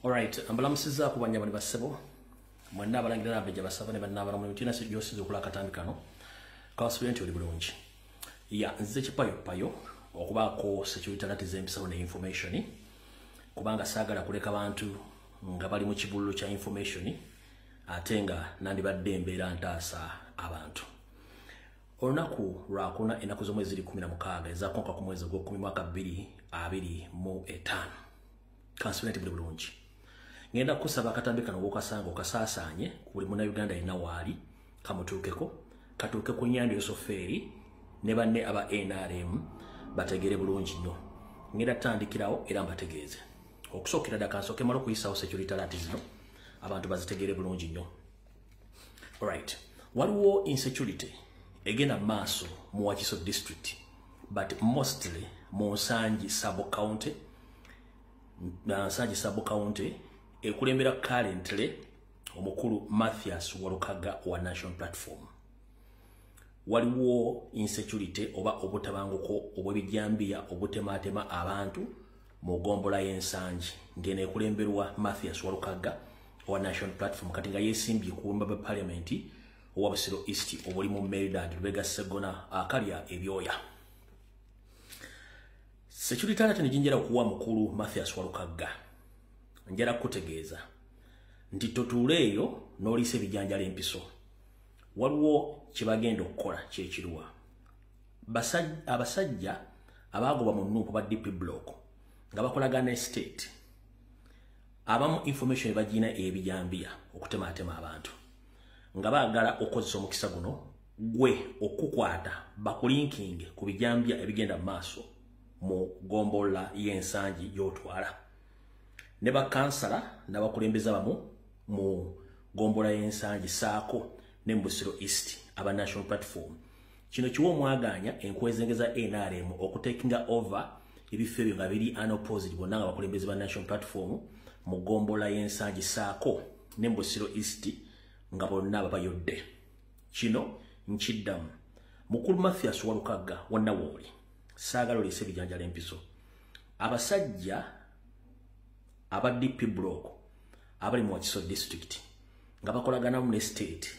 Alright, ambalamusizaako banyabani bassebo mwenna abalangira n'abejja basaba ne bannaabalamu tina gy'osinza okola akatambi kano kawasubire nti oli bulungi. Ya nzize kipayopayo okubaako security alert z'empisawo ne information, kubanga saagala kuleka bantu nga bali mu kibululu kya information ate nga nandibadde embeera ntaasa abantu. Olunaku lwakuna ennaku z'omwezi 16 ezakonka ku mwezi ogw'okumi mwaka 2025. Kansubire nti buli bulungi. Ngenda kusaba akatambi kano w'okasanga okasaasaanye ku buli munnayuganda yenna waali kamutuukeko, katuuke ku Nyanda Yosofeeri ne banne aba NRM bategeere bulungi nnyo. Ngenda tutandikirawo era mbategeeze. Okusookera ddala kansooke mmale okuyisaawo security alert zino abantu bazitegeere bulungi nnyo. Alright, waliwo insecurity egenda maaso mu Wakiso district, but mostly mu Nsangi sub-county. Nsangi sub-county ekulembera currently omukulu Mathias Walukaga wa National Platform. Waliwo insecurity oba obutabanguko obw'ebijambiya obutematema abantu mu gombola y'Ensangi ng'eno ekulemberwa Mathias Walukaga owa National Platform, kati nga yeesimbye ku bumba bwa parliament owa Busiro East obuli mu Maryland Lubega Ssegona akalya ebyoya. Security alert njinjera okuwa mukulu Mathias Walukaga, njala kutegeeza nti totuuleeyo n'oliisa ebijanjalo empiso. Waliwo kye bagenda okukola kyekiruwa. Abasajja abaagoba mu NUP ba DP block nga bakolagana ne state, abamu information ebagina ebijambiya okutematema abantu nga baagala okukozesa omukisa guno gwe okukwata bakulinkinge ku bijambiya ebigenda mu maaso mu gombola y'Ensangi y'otwala. Ne bakansala n'abakulembeze abamu mu gombola y'Ensangi saako ne mu Busiro East aba National Platform. Kino kiwa omwaganya enkwezengeza NRM okutekinga over ebifo ebyo nga biri unopposed bonna nga bakulembeze ba National Platform mu gombola y'Ensangi saako ne mu Busiro East nga bonna babayodde. Kino nkiddamu. Mukulu Mathias Walukaga wonna wooli, saagala oliise ebijanjalo empiso. Abasajja aba DP block abali mu Wakiso district nga bakolaganamu ne state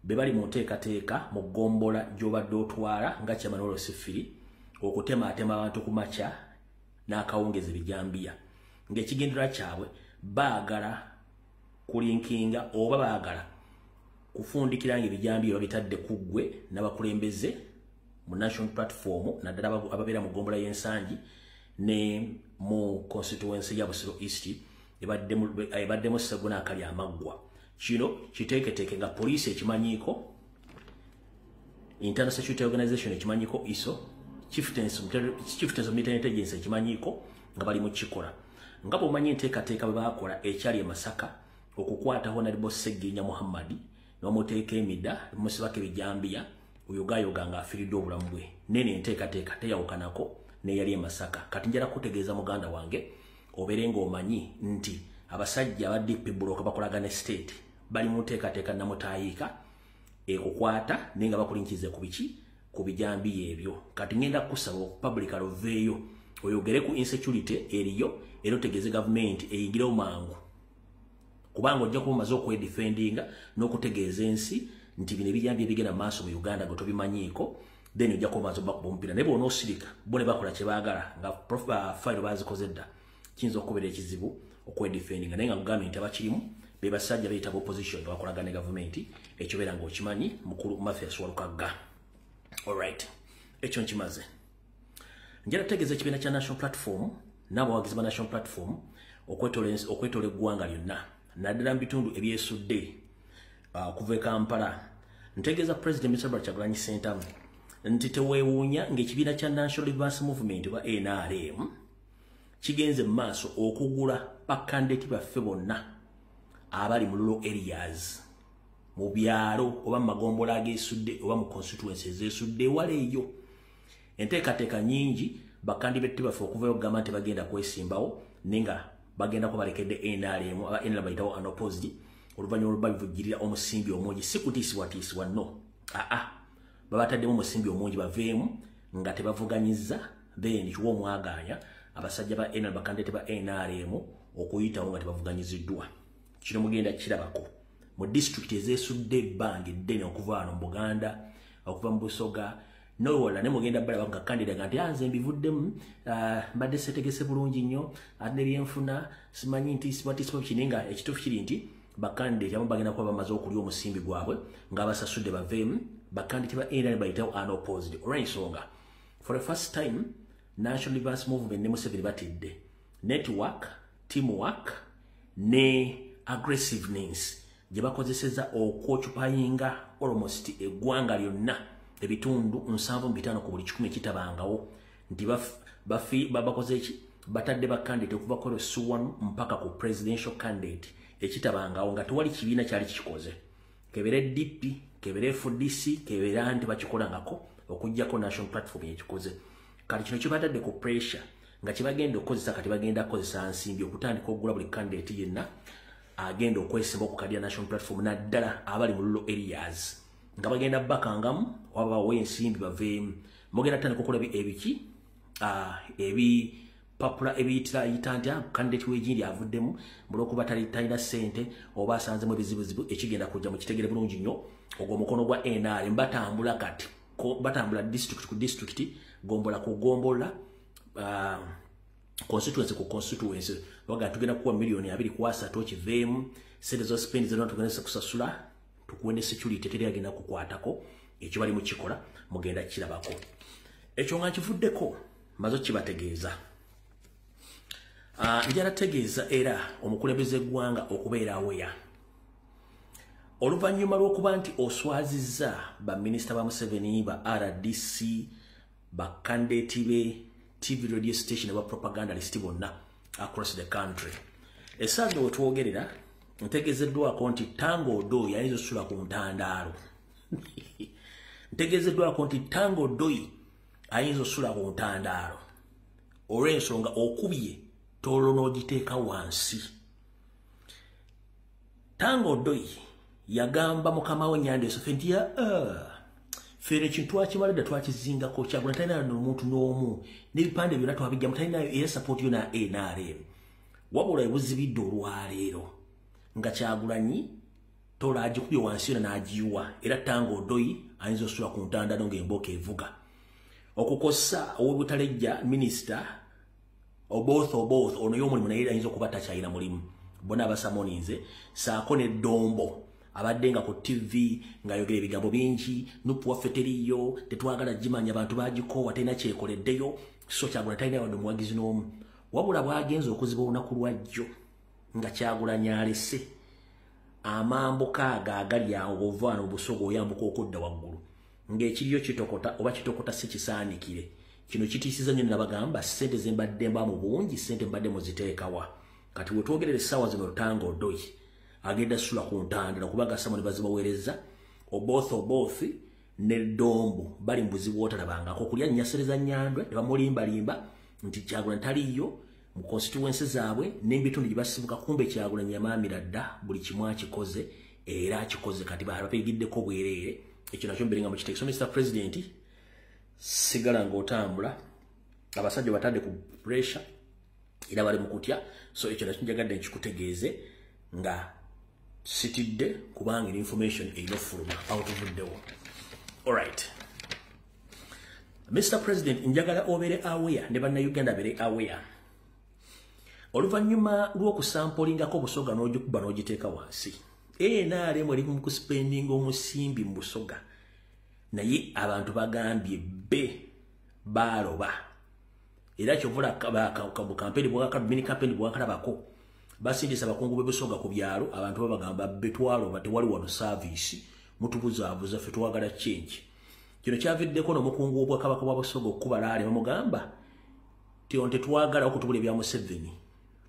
be bali mu nteekateeka mu gombola gy'obadde otwala nga Chairman Sifiri okutematema abantu ku makya n'akawungezi ebijambiya, ng'ekigendererwa kyabwe baagala kulinkinga oba baagala kufundikira nga ebijambiya babitadde ku ggwe n'abakulembeze mu National Platform, naddala ababeera mu gombola y'Ensangi ne mu constituency ya Busiro East ebaddemu Ssegona akali amaggwa. Kino kiteeketeeke nga poliisi ekimanyiiko, Internal Security Organization ekimanyiiko, ISO, Chieftains of Military Intelligence ekimanyiiko, nga bali mu kikola. Nga bw'omanyi enteekateeka bwe baakola ekyali e Masaka okukwata Honorable Ssegirinya Muhammad ne bamuteeka emidda ne bamusibako ebijambiya oyogayoga ng'afiiriddwa obulamu bwe. Nene enteekateeka teyawukanako n'eyali e Masaka. Kati njala kutegeeza muganda wange obeere ng'omanyi nti abasajja aba DP block bakolagana ne state bali mu nteekateeka namutaayiika ekukwata naye nga bakulinkize ku biki, ku bijambiya ebyo. Kati ngenda kusaba public oveeyo oyogere ku insecurity eriyo era otegeeze gavumenti eyingirewo mangu, kubanga ojja kuba omaze okwedefendinga n'okutegeeza ensi nti bino ebijambiya ebigenda maaso mu Uganda gwe tobimanyiiko, then ojja kuba omaze obakuba omupiira. Naye bw'onoosirika bo ne bakola kye baagala nga fayiro baazikoze dda, kiyinza okubeera ekizibu okwedefendinga. Naye nga nkugambye nti abakirimu be basajja beeyita opposition nga bakolagana ne gavumenti, ekyo beera ng'okimanyi mukulu Mathias Walukaga. Alright, ekyo nkimaze. Njala kutegeeza ekibiina kya National Platform n'abawagizi ba National Platform okwetoola eggwanga lyonna, naddala mu bitundu ebyesudde okuva e Kampala. Ntegeeza President Mr. Robert Kyagulanyi Ssentamu nti teweewuunya ng'ekibiina kya National Advance Movement oba NRM kigenze mu maaso okugula bakandidate baffe bonna abali mu rural areas, mu byalo oba mu magombola ageesudde oba mu constituencies ezeesudde ewala eyo. Enteekateeka nnyingi bakandidate baffe okuvayo okugamba nti bagenda kwesimbawo, naye nga bagenda kuba balekedde NRM, aba NRM bayitawo unopposed oluvannyuma lw'okubavujjirira omusimbi omungi. Si kutiisibwatiisibwa, no, aa, babataddemu omusimbi omungi baveemu nga tebavuganyizza, then kiwa omwagaanya abasajja ba NRM, bakandidate ba NRM okuyitawo nga tebavuganyiziddwa. Kino mugenda kirabako mu disitulikiti ezeesudde ebbanga eddene okuva wano mu Buganda, okuva mu Busoga nowala, ne mugenda balaba nga candidate nti anze mbivuddemu, mbadde setegese bulungi nnyo, ate nebyenfuna simanyi nti sibatisiba kini, nga ekituufu kiri nti bakandidate abamu bagenda kuba bamaze okulya omusimbi gwabwe ng'abasasudde baveemu. Bakandidate ba NRM bayitawo unopposed olw'ensonga for the first time National Reverse Movement ne Museveni batidde network, teamwork ne aggressiveness gye bakozeseza okwoccupyinga almost eggwanga lyonna, ebitundu 75 ku buli 100 ekitabangawo, nti bakoze eki, batadde bakandidate okuva ku LC1 mpaka ku presidential candidate, ekitabangawo nga tewali kibiina kyali kikikoze, kebere DP, kebere FDC, kebere anti bakikolangako okuggyako National Platform yekikoze. Kati kino kibatadde ku pressure nga kyebagenda okukozesa kati bagenda kukozesa nsimbi okutandika okugula buli candidate yenna agenda okwesimba okukadira National Platform, naddala abali mu rural areas, nga bagenda bakangamu oba bawe ensimbi baveemu. Mugenda tandika okulaba ebiki ebipapula ebiyitira yita nti candidate w'egindi avuddemu mulwokuba talina ssente oba asanzemu ebizibuzibu. Ekigenda kujja mukitegere bulungi nnyo, ogwo omukono gwa NRM batambula kati batambula district ku district, gombola ku gombola, constituency ku constituency, baga tugenda kuwa miliyoni 2 ku 3 okiveemu, sente zo spend zonna tugenda kusasula, tukuwe ne security, teri agenda kukwatako. Ekyo bali mukikola, mugenda kirabako. Ekyo nga nkivuddeko, maze kibategeeza. Njala tegeeza era omukulembeze eggwanga okubeera aweya oluvannyuma lw'okuba nti oswazizza baminisita ba Museveni, ba RDC, bakandidate be, TV, radio station, ba propagandalist bonna across the country. Essaawa zino wetwogerera ntegeezeddwako nti Tanga Odoi ayinza osula ku ntandaalo. Ntegeezeddwako nti Tanga Odoi ayinza osula ku ntandaalo olw'ensonga okubye Tooro n'ogiteeka wansi. Tanga Odoi yagamba mukama we Nyanda Yusufu nti fere ekintu twakimala dda, twakizingako, Kyagulanyi talina n'omuntu n'omu, n'ebipande byonna twabijjamu, talinayo era support yona NRM. Wabula ebuzibidde olwaleero nga Kyagulanyi Tooro agikubye wansi yona n'agiyiwa, era Tanga Odoi ayinza osula ku ntandano ng'embooka evuga. Okukosa ow'obutalejja minisita Oboth Oboth, ono y'omulimu naye ayinza okuba takyalina mulimu, bonna abasamoninze saako ne Dombo abadde nga ku TV ng'ayogera ebigambo bingi, NUP waffe teriyo, tetwagala gimanya, abantu bagikoowa, talina kyekoleddeyo, so Kyagulanyi talina wadde omuwagizi n'omu. Wabula bwagenza okuziba olunaku lwajjo nga Kyagulanyi alese amambuka ago agali awo, bw'ova wano Obusoga oyambuka okudda waggulu ng'ekiriyo kitokota oba kitokota si kisaanikire. Kino kitiisiza nnyo, nabagamba ssente ze mbadde mba mu bungi, ssente mbadde muziteekawa. Kati wetwogerera essaawa zino Tanga Odoi agenda sula ku ntandala kubanga summon bazibaweereza. Oboth Oboth ne Dombo bali mu buzibu otalabangako kulya nnyasereza Nyandwe ne bamulimbalimba nti Kyagulanyi taliyo mu constituency zaabwe n'ebitundu gye basibuka, kumbe Kyagulanyi yamaamira dda, buli kimu akikoze era akikoze, kati bapigiddeko bwereere. Ekyo nakyo mbeere nga mukiteeke. So Mr President, sigala ng'otambula, abasajja batadde ku pressure era bali mu kutya. So ekyo nakyo njagadde nkikutegeeze nga sitidde kubanga information erina ofuluma awo tuvuddewo. Alright, Mr President, njagala obeere aware ne Bannayuganda beere aware oluvannyuma lw'okusampolingako Obusoga n'ogikuba n'ogiteeka wansi. NRM eri mu kuspendinga omusimbi mu Busoga, naye abantu bagambye be baaloba, era kyovula kampeni mini kampeni bwakalabako basindisa abakungu b'Ebusoga ku byalo, abantu babagamba be twaloba, tewali wano service, mutubuzaabuza, ffe twagala change. Kino kyaviddeko n'omukungu w'Obwakabaka bwa Busoga okukuba laale, bamugamba ti ono tetwagala okutubula ebya Museveni,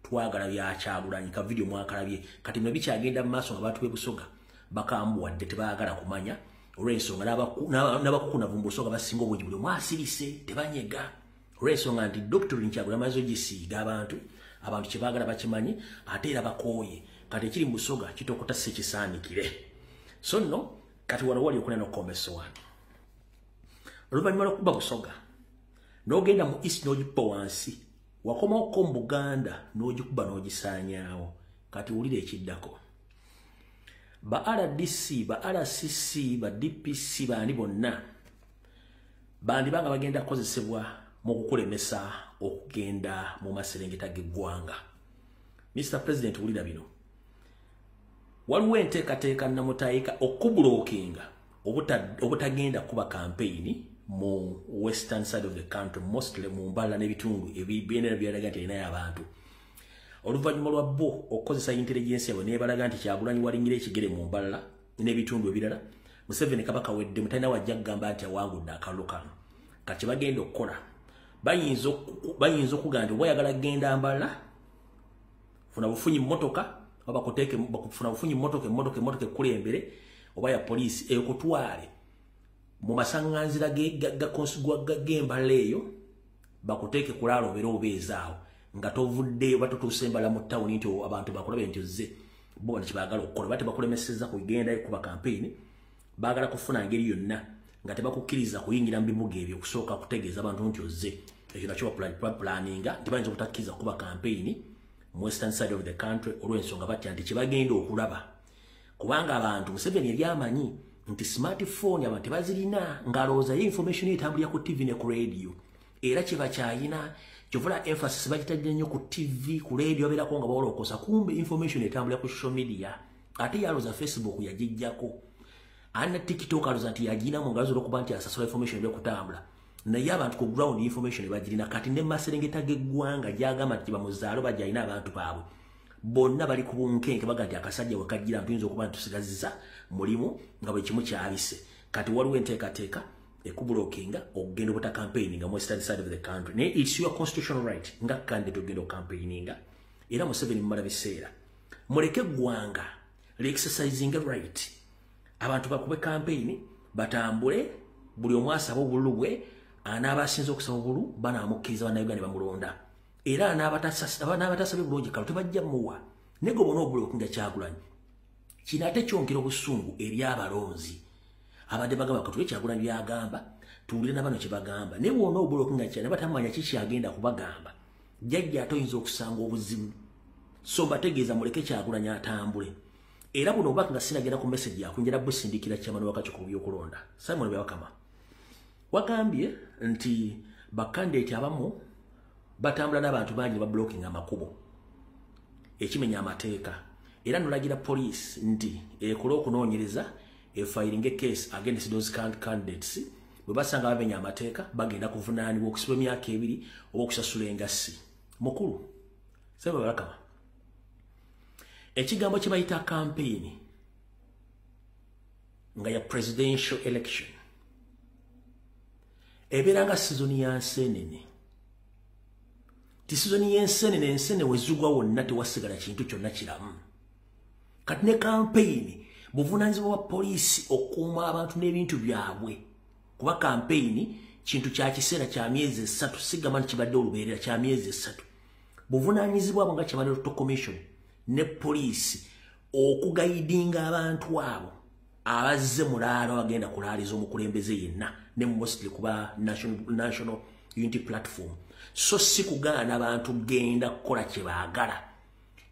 twagala bya Kyagulanyi. Ka video mwakalabye. Kati bino bikyagenda mu maaso nga abantu b'e Busoga bakambuwadde, tebaagala kumanya olw'ensonga n'abakukunavu mu Busoga basinga obungi buli omu asirise, tebanyega olw'ensonga nti doctrine Kyagulanyi amaze ogisiiga abantu, abantu kyebaagala bakimanyi ate era bakooye. Kati ekiri mu Busoga kitokota si kisaanikire. So nno kati wano wali okulina n'okukomba essowaani oluvannyuma lw'okuba Busoga n'ogenda mu East n'ogippa wansi. Wakomako mu Buganda n'ogikuba n'ogisaanyaawo. Kati wulira ekiddako. Ba RDC, ba RCC, ba DPC baani bonna bandibanga bagenda kukozesebwa mu kukulemesa okugenda mu maserengeta g'eggwanga. Mr. President, wulira bino. Waliwo enteekateeka namutayika okublockinga obutagenda kuba campaign mu western side of the country, mostly mu Mbarara n'ebitundu ebibendera byalaga nti erinayo abantu. Oluvannyuma lwa bo okukozesa intelligence yabwe nebalaga nti Kyagulanyi walingira ekigere mu Mbarara n'ebitundu ebirala, Museveni kabaka wedde mutalina wajja kugamba nti awangudde akalulu kano. Kati bagenda okukola, bayinza okugamba nti oba oyagala kugenda Mbarara, funa bufunyi mmotoka, oba bakuteeke, funa bufunyi mmotoka, emmotoka ekkulembere oba ya poliisi ekutwale mu masaŋŋanzira g'Embarara eyo, bakuteeke kulaala obeere obeezaawo nga tovuddeyo oba totuuse Mbarara mu tawuni nti abantu bakulabe nti ozze. Bo bano kyebaagala okukola, oba tebakulemesezza kugendayo kuba campaign, baagala kufuna ngeri yonna nga tebakukkiriza kuyingira mu bibuga ebyo okusooka kutegeeza abantu nti ozze. Ekyo nakyo bapulaninga nti bayinza obutakkiriza kuba campaign mu western side of the country olw'ensonga batya nti kyebagenda okulaba. Kubanga abantu Museveni yali amanyi nti smartphone abantu tebazirina, ng'alowooza ye information etambulira ku TV ne ku radio. Era kye bakyayina kyovula emphasis bagitadde nnyo ku TV, ku radio, babeerako nga bawolokosa, kumbe information etambulira ku social media. Ate yalowooza Facebook yagijjako, ana TikTok alowooza nti yagina mu ngalo olw'okuba nti asasula information ebyokutambula, naye abantu ku ground information bagirina. Kati ne maserengeta g'eggwanga gyagamba nti bamuzaalo bagyalina abantu baabwe bonna bali ku bunkenke, baga nti akasajja we kajjira tuyinza okuba nti tusigazizza mulimu nga buli kimu kyabise. Kati waliwo enteekateeka ekublockinga okugenda obuta campaigninga mu western side of the country, naye it's your constitutional right nga candidate ogenda ocampaigninga. Era Museveni mumala biseera, muleke eggwanga li-exercising right, abantu bakube campaign, batambule, buli omu asaba obululu bwe. Anaaba asinze okusaba obululu banaamukkiriza, bannayuganda ne bamulonda, era anaabatasabye bulungi kalo tebajja muwa. Naye gwe bona oblockinga Kyagulanyi, kino ate kyongera obusungu eri abalonzi abadde bagamba katule Kyagulanyi byagamba, tuwulire na bano kye bagamba. Naye bwona oblockinga kyane batamanya kiki agenda kubagamba, jjajja ate oyinza okusanga obuzibu. So mbategeeza, muleke Kyagulanyi atambule. Era buno obubaka nga sinagenda ku message yakunjera busindikira chairman w'akakiiko by'okulonda Simon Byabakama. Wagambye nti bakandidate abamu batambula n'abantu bangi bablocking amakubo, ekimenya amateeka, era nolagira police nti ekole okunoonyereza, efiling a case against those candidates. Bwe basanga bamenya amateeka, bagenda kuvunaanibwa okusiba emyaka 2 oba okusasula engassi. Mukulu Simon Byabakama, ekigambo kye bayita campaign nga ya presidential election ebeera nga sizoni ya nsenene, ti sizoni y'ensenene, ensene wezigwa wonna tewasigala kintu kyonna kiramu. Kati ne campaign buvunaanyizibwa bwa poliisi okukuuma abantu n'ebintu byabwe, kuba campaign kintu kya kiseera kya myezi 3, sigamba nti kibadde olubeerera, kya myezi 3. Buvunaanyizibwa bwo nga kyabadde Electoral Commission ne poliisi okuguidinga abantu abo abazze mulaalo abagenda kulaaliza omukulembeze yenna, ne mostly kuba National Unity Platform. So si kugaana abantu genda kukola kye baagala.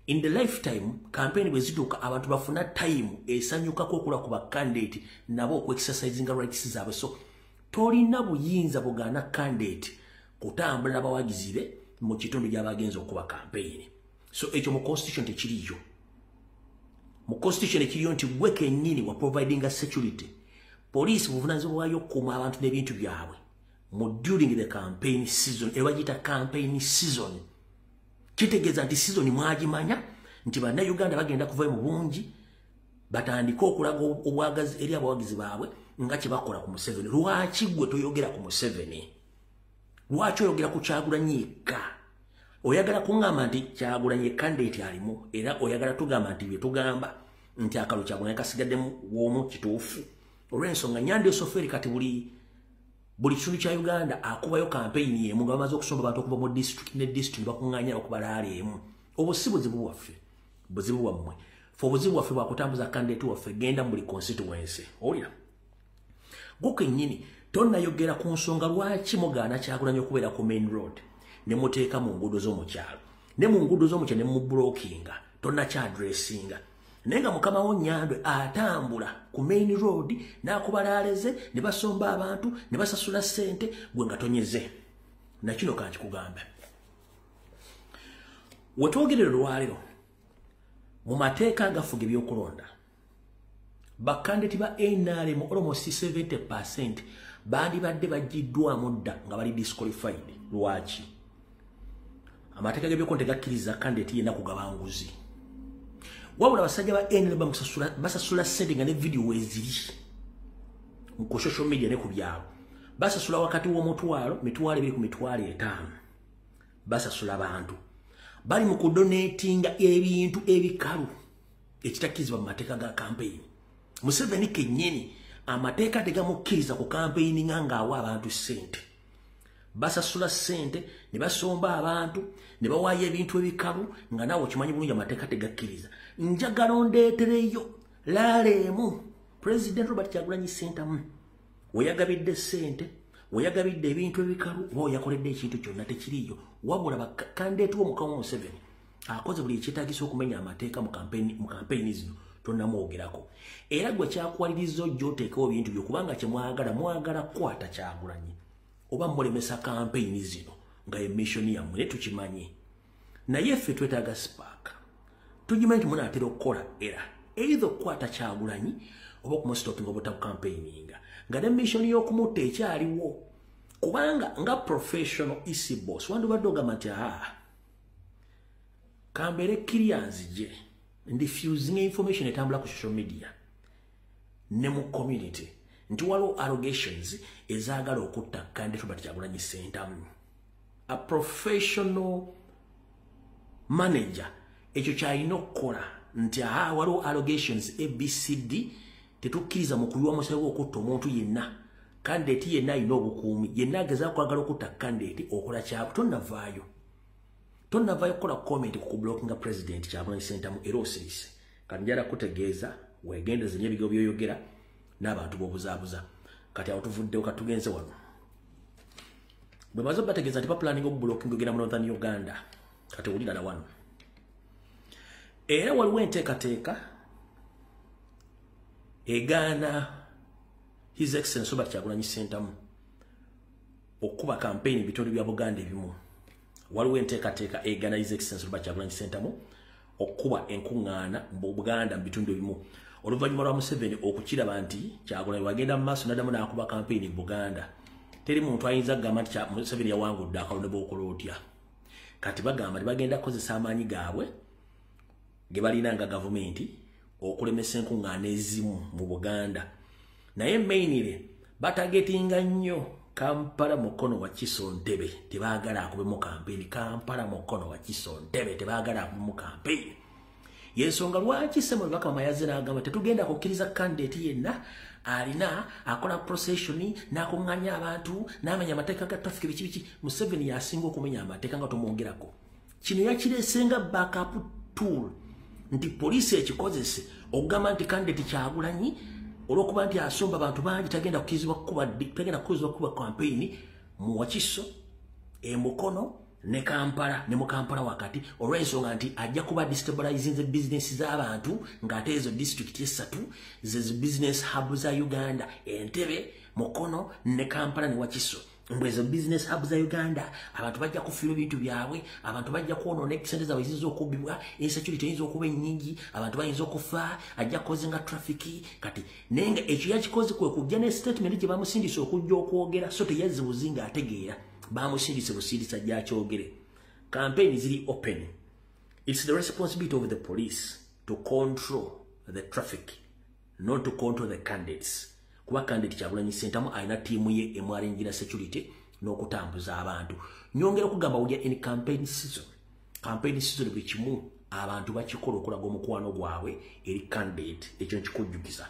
In the lifetime campaign bwe zituuka, abantu bafuna time esanyukako okula ku bakandidate nabo okuexercisinga rights zaabwe. So tolina buyinza bugaana candidate kutambula n'abawagizi be mu kitundu gy'abagenza okuba campaign. So ekyo mu constitution tekiriyo. Mu constitution ekiriyo nti gwe kennyini wa providinga security. Poliisi buvunaanyizibwa bwayo okukuuma abantu n'ebintu byabwe mu during the campaign season. Era bagiyita campaign season, kitegeeza nti season mwagimanya nti bannayuganda bagenda kuvayo mu bungi batandike okulaga obwagazi eri abawagizi baabwe nga kye bakola ku Museveni. Lwaki gwe toyogera ku Museveni? Lwaki oyogera ku Kyagulanyi yekka? Oyagala kuŋŋamba nti Kyagulanyi candidate alimu, era oyagala tugamba nti bye tugamba nti akalo Kyagulanyi kasigaddemu woomu kituufu? Olw'ensonga Nyanda Soferi kati buli kitundu kya Uganda akubayo campaign emu nga bamaze okusomba abantu okuva mu district ne district, bakuŋŋaanya okubalaala emu. Obwo si buzibu bwaffe, buzibu bwammwe. Fe obuzibu bwaffe bwakutambuza candidate waffe genda mu buli constituency. Owulira gwo kennyini tonnayogera ku nsonga lwaki mugaana Kyagulanyi okubeera ku main road. ne muteeka mu nguudo z'omukyalo, ne mu nguudo z'omukyalo ne mublockinga, tonnakyaddressinga. Naye nga mukama wo Nyandwe atambula ku main road n'akubalaaleze ne basomba abantu ne basasula ssente, gwe nga tonyeze. Nakino kankikugambe, wetwogerera olwaleero mu mateeka agafuga ebyokulonda, bakandidate ba NRM almost 70% bandibadde baggiddwamu dda nga bali disqualified. Lwaki? Amateeka g'ebyokulonda tegakkiriza candidate yenna kugaba nguzi. Wabula abasajja ba NRM basasula ssente nga ne vidiyo weeziri ku social media ne ku byalo. Basasula wakati w'omutwalo, 20,000 ku 50,000. Basasula bantu bali mu kudonatinga ebintu ebikalu ekitakkirizibwa mu mateeka ga campaign. Museveni kennyini amateeka tegamukkiriza ku campaign ng'awa abantu ssente. Basasula ssente ne basomba abantu ne bawaayo ebintu ebikalu nga naawe okimanyi bulungi amateeka tegakkiriza. Njagala ondeetereyo laaleemu President Robert Kyagulanyi Ssentamu weyagabidde ssente, weyagabidde ebintu ebikalu, oba oyakoledde ekintu kyonna, tekiriiyo. Wabula bakandidate w'omukama Museveni akoze buli ekyetaagisa okumenya amateeka mu campaign zino, tonnamwogerako. Era gwe kyakuwaliriza ojja oteekewo ebintu byo, kubanga kye mwagala, mwagala kukwata Kyagulanyi oba mulemesa campaign zino nga ye mission yammwe, ne tukimanye. Naye ffe twetaaga spark. Tugimanyi nti munaatera okukola era either okukwata Kyagulanyi oba okumustoppinga obuta campaigninga, nga ne mission y'okumutta ekyaliwo. Kubanga nga professional EC boss wandibadde ogamba nti kambeere clear, nzije ndifusing information etambula ku social media ne mu community nti waliwo allegations ezaagala okutta candidate Robert Kyagulanyi Ssentamu. A professional manager ekyo kyalina okukola nti waliwo allegations ABCD, tetukkiriza mu kuyiwa musayi okutta omuntu yenna. Candidate yenna alina obukuumi, yenna agezaako kwagala okutta candidate okola kyabwe. Tonnavaayo kukola comment ku kublockinga President Kyagulanyi Ssentamu, era osirise. Kati njagala kutegeeza weegendereze nnyo ebigambo by'oyogera n'abantu b'obuzaabuza. Kati awo tuvuddewo, katugenze wano. Bwe maze bategeeza nti baplaninga okublockinga ogenda mu Northern Uganda, kati owulira na wano. Era waliwo enteekateeka egaana His Excellency Robert Kyagulanyi Ssentamu okukuba campaign mu bitundu bya Buganda ebimu. Waliwo enteekateeka egaana His Excellency Robert Kyagulanyi Ssentamu okukuba enkuŋŋaana mu Buganda mu bitundu ebimu, oluvannyuma lwa Museveni okukiraba nti Kyagulanyi wagenda mu maaso n'addamu n'akuba campaign mu Buganda, teri muntu ayinza kugamba nti Museveni yawangudde akalulu ne bw'okola otya. Kati bagamba nti bagenda kukozesa amaanyi gaabwe ge balina nga gavumenti okulemesa enkuŋŋaana ezimu mu Buganda. Naye mainly batargetinga nnyo Kampala, Mukono, Wakiso, Ntebe. Tebaagala akubemu campaign. Kampala, Mukono, Wakiso, Ntebe, tebaagala akubemu campaign. Yensonga lwaki Samuel Bakama yazze n'agamba tetugenda kukkiriza candidate yenna alina akola procession n'akuŋŋaanya abantu n'amenya amateeka ga traffic, biki biki. Museveni yasinga okumenya amateeka nga tomwongerako. Kino yakireese nga backup tool nti poliisi ekikozese okugamba nti candidate Kyagulanyi olw'okuba nti asomba abantu bangi tagenda kukkirizibwa kukuba campaign mu Wakiso, e Mukono ne Kampala ne mu Kampala wakati, olw'ensonga nti ajja kuba destabilizing business z'abantu, ng'ate ezo district esatu ze business hub za Uganda: Entebbe, Mukono ne Kampala ne Wakiso. Mbwe ezo business hub za Uganda, abantu bajja kufiirwa ebintu byabwe, abantu bajja kwonoona sente zaabwe ziyinza okubbibwa, insecurity eyinza okuba ennyingi, abantu bayinza okufa, ajja kukozinga traffic. Kati naye nga ekyo yakikoze kwe kujja ne statement gye bamusindise okujja okwogera, so teyazzibuzi ng'ategeera bamusindise busindisa gyakyogere. Campaign ziri open. It's the responsibility of the police to control the traffic, not to control the candidates, kuba candidate Kyagulanyi Ssentamu alina ttiimu ye emwalingira security n'okutambuza abantu. Nyongera okugamba, we are in campaign season. Campaign season buli kimu abantu bakikola okulaga omukwano gwabwe eri candidate. Ekyo nkikujjukiza.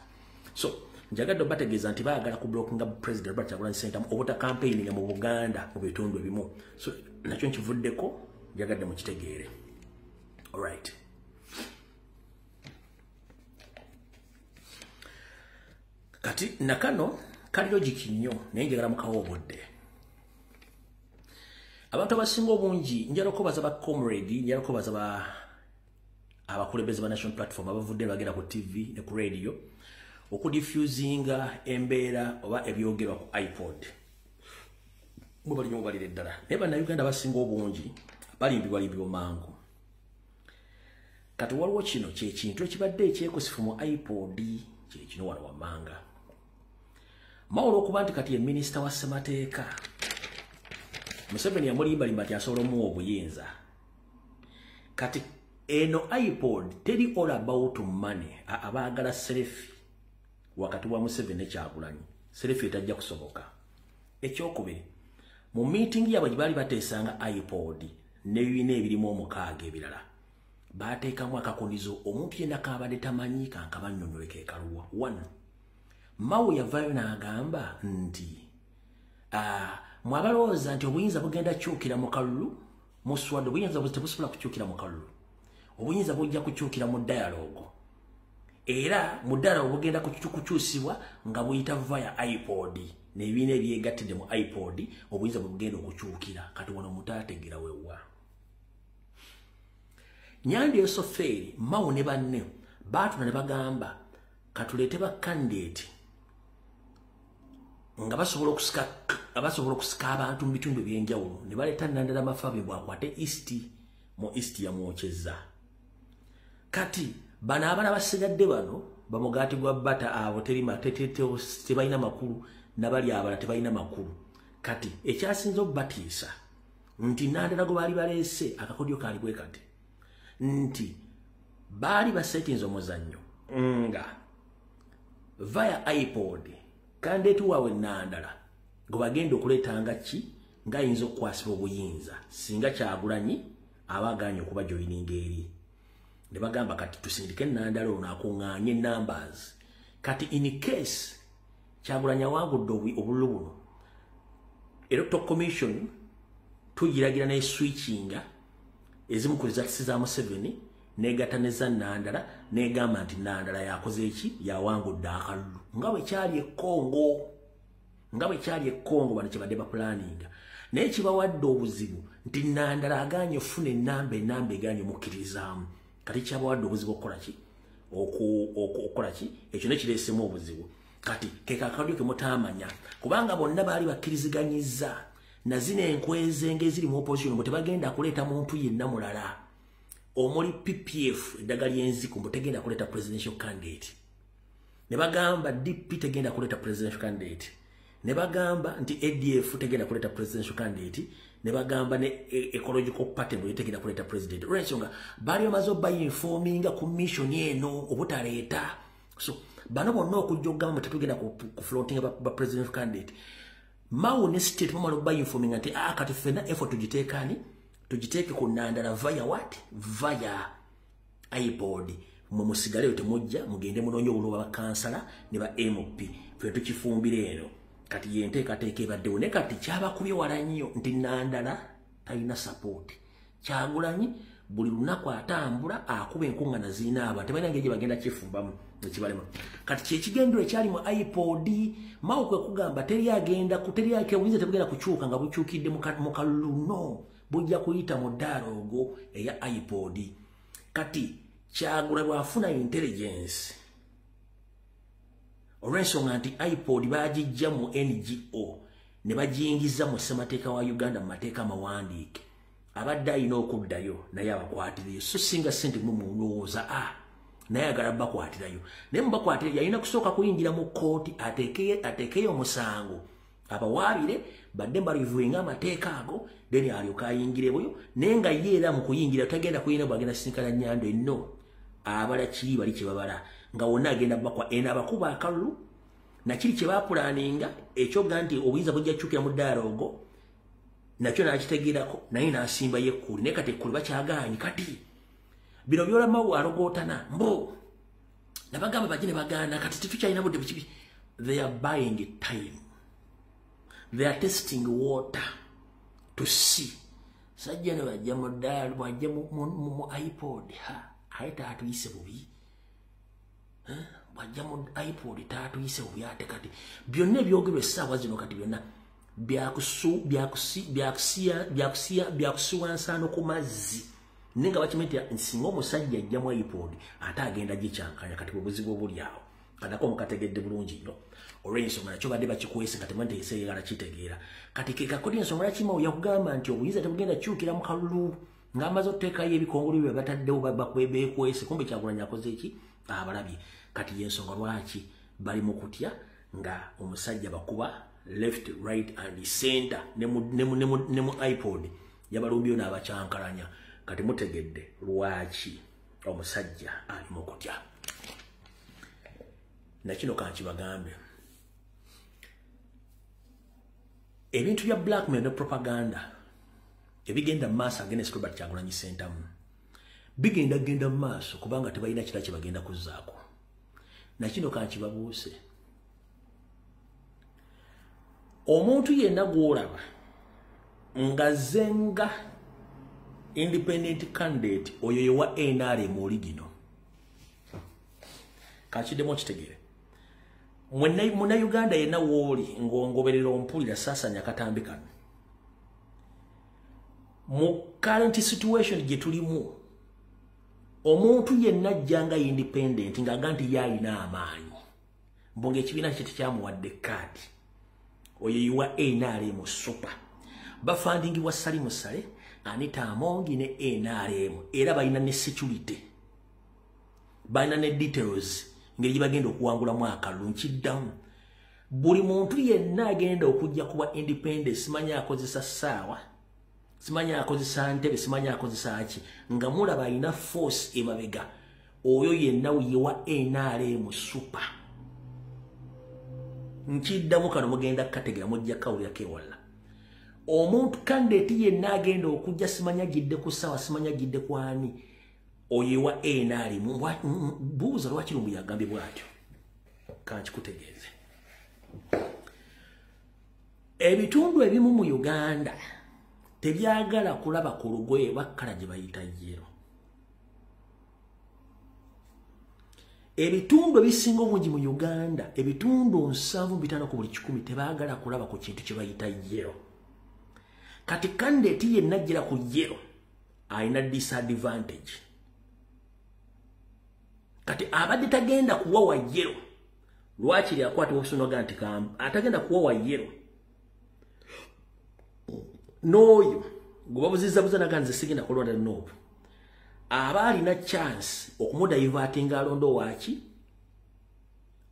So njagadde obategeeza nti baagala ku blockinga President Robert Kyagulanyi Ssentamu obuta campaigninga mu Buganda mu bitundu ebimu. So nakyo nkivuddeko, njagadde mukitegeere. Alright, kati nakano kali logic nnyo, naye njagala mukawa obudde. Abantu abasinga obungi njala okubaza ba comrade, njala okubaza ba abakulembeze ba National Platform abavudde bagenda ku TV ne ku radio okudiffusinga embeera oba ebyogerwa ku iPod. Mubali mubalire ddala. Naye bannayuganda abasinga obungi balimbibwa mangu. Kati waliwo kino kyekintu ekibadde ekyekusifu mu iPod kye kino wano wammanga. Mawolo okuba nti kati ye minisita wa ssemateeka, Museveni yamulimbalimba nti asobola omuwa obuyinza. Kati eno iPod teri all about money, abaagala selfie wakati wa Museveni ne Kyagulanyi. Selfie etajja kusoboka. Ekyokubiri, mu meeting yaabwe gye baali bateesanga iPod n'ebibiina ebirimu omukaaga ebirala, baateekamu akakunizo omuntu yenna kaabadde tamanyi kankabannyonnyole ke kaluwa. One, Mao yavaayo n'agamba nti mwabalowooza nti obuyinza bugenda kukyukira mu kalulu, muswadde obuyinza tebusobola kukyukira mu kalulu. Obuyinza bujja kukyukira mu dialogue. Era mu dialogue bugenda kukyusibwa nga buyita via iPod n'ebibiina ebyegattidde mu iPod, obuyinza bwe bugenda okukyukira. Kati wano omuntu ategeera wewa. Nyandi Yosofeeri, Mao ne banne baatuna ne bagamba katuleete ba candidate nga basobola okusika abantu mu bitundu ebyenjawulo, ne baleeta Nandala Mafabi bw'akwate East, mu East yamwokyezza. Kati bano abaana basigadde bano bamugaati gwa bata abo tebalina makulu, nabali abala tebalina makulu. Kati ekyasinze okubatiisa nti Nandala gwe baali baleese akakodyo kaali bwe kati nti baali basetinze omuzannyo nga via iPod candidate waabwe Nandala gwe bagenda okuleetanga ki ng'ayinza okukwasibwa obuyinza singa Kyagulanyi aba agaanye okuba joininga eri. Ne bagamba kati tusindike Nandala ono akuŋŋaanye numbers. Kati in case Kyagulanyi awangudde obululu buno, Electoral Commission tugiragira ne switchinga ezimu ku results za Museveni negatta ne za Nandala, negamba nti Nandala yakoze eki, yawangudde akalulu nga bwe kyali e Congo, nga bwe kyali e Congo bano kyebadde bapulaninga. Naye kibawadde obuzibu nti Nandala agaanye ofuna enamba egaanye omukkirizaamu. Kati kyabawadde obuzibu okukola ki? Okukola ki? Ekyo ne kireesemu obuzibu. Kati ke kakadyo ke mutaamanya, kubanga bonna baali bakkiriziganyizza na zino enkwezenge eziri mu opposition mbu tebagenda kuleeta muntu yenna mulala omuli PPF eddagala ly'enziku mbu tegenda kuleeta presidential candidate. Ne bagamba DP tegenda kuleeta presidential candidate. Ne bagamba nti ADF tegenda kuleeta presidential candidate. Ne bagamba ne Ecological Party mbu tegenda kuleeta president. Olw'ensonga baali bamaze obayinforminga ku mission eno obutaleeta. So bano bonna okujja okugamba mbu tetugenda ku floating ba presidential candidate. Mao ne state bamala okubayinforminga nti kati ffenna effort tugiteekaani, tugiteeke ku Nandala via what? Via iPod. Mwe musigaleyo temujja, mugende munoonye obululu bwa bakansala ne ba MP. Ffe tukifumbira eno. Kati ye nteekateeka ebaddewo. Naye kati kyabakubye wala nnyo nti Nandala talina support. Kyagulanyi buli lunaku atambula akuba enkuŋŋaana zirina abantu tebalina ngeri gye bagenda kifumbamu ekibalema. Kati kyekigendero ekyali mu iPod, Mao kwe kugamba teri agenda obuyinza tebugenda kukyuka nga bukyukidde mu kalulu, no bujja kuyita mu dialogue eya iPod. Kati Kyagulanyi bw'afuna intelligence olw'ensonga nti iPod baagijja mu NGO ne bagiyingiza mu ssemateeka wa Uganda mu mateeka amawandiike, abadde alina okuddayo naye abakwatirayo. So singa ssente mumulowooza naye agala bakwatirayo, naye mubakwatira yalina kusooka kuyingira mu kkooti ateekeyo omusango abawaabire badde mbarivuinga amateeka ago, then alyoke ayingireyo. Naye nga ye era mu kuyingira tagenda kuyingira bwagenda sisinkana Nyando enno abala kiri bali kye babala nga wonna agenda bakwa eno abakuba akalulu nakiri kye bapulaninga ekyoga nti obuyinza bujja kukyukira mu dialogue nakyo n'akitegeerako, naye n'asimbayo ekkuli. Naye kati ekkuli bakyagaanyi. Kati bino byolamawo alogootana mbu nabagamba bajje ne bagaana, kati tetukyalina budde bukibi. They are buying time, they are testing water to see. Sajja ne bajja mu dialogue, bajja mu iPod, ha aye taatuyise bubi, bwajja mu iPod taatuyise bubi. Ate kati byonna ebyogerwa essaawa zino kati byonna Byakusiwa nsaano ku mazzi. Nenga bakimanyi nti singa omusajja ajjamu iPod ate agenda gikyankanya. Kati obuzibu obuli awo kanako mukategedde bulungi nnyo olw'ensonga nakyo badde bakikwese nga temanteeseyagala kitegeera. Kati ke kakodi ensonga lwaki Mao yakugamba nti obuyinza tebugenda kyukira mu kalulu ng'amaze okuteekayo ebikongolo bye bataddewo beekwese, kumbe Kyagulanyi akoze ki abalabye. Kati y'ensonga lwaki bali mu kutya nga omusajja bakuba left, right and center ne mu iPod yabalumbyeyo n'abakyankalanya. Kati mutegedde lwaki omusajja ali mu kutya. Nakino kankibagambe, ebintu bya blackmail ne propaganda ebigenda mu maaso against Robert Kyagulanyi Ssentamu bigenda genda mu maaso kubanga tebalina kira kye bagenda kuzzaako. Nakino kankibabuuse, omuntu yenna gw'olaba nga zenga independent candidate oyo yewa NRM original. Kakiddemu okitegeere. Munnayuganda yenna w'oli ng'ongoberera ompulira saasanya akatambi kano. Mu current situation gye tulimu, omuntu yenna ajja nga independent ng'aga nti ye alina amaanyi, mbu ng'ekibiina kye tekyamuwadde kaadi, oyo yewa NRM super. Bafandingibwa Salim Saleh, Anita Among ne NRM, era balina ne security, balina ne details ngeri gye bagenda okuwangulamu akalulu. Nkiddamu, buli muntu yenna agenda okujja kuba independent, simanyi akozesa ssaawa, simanyi akozesa ntebe, simanyi akozesa ki, nga mulaba alina force emabega, oyo yenna yewa NRM super. Nkiddamu kano mugenda kukategera, mujja kukawulirako ewalala. Omuntu candidate yenna agenda okujja simanyi agidde ku ssaawa, simanyi agidde ku ani, oyo wa NRM. Buuza lwaki Lumbuye yagambye bw'atyo, kankikutegeeze. Ebitundu ebimu mu Uganda tebyagala kulaba ku lugoye bakkala gye bayita yellow. Ebitundu ebisinga obungi mu Uganda, ebitundu 75 ku buli 100 tebaagala kulaba ku kintu kye bayita yellow. Kati candidate yenna ajjira ku yellow alina disadvantage. Kati abadde tagenda kuwa wa yellow, lwakiri akwata obusonoga nti atagenda kuwa wa yellow n'oyo gwe babuzizabuza naga nze sigenda kulonda Nuupu, aba alina chance okumudivertinga alonda owaki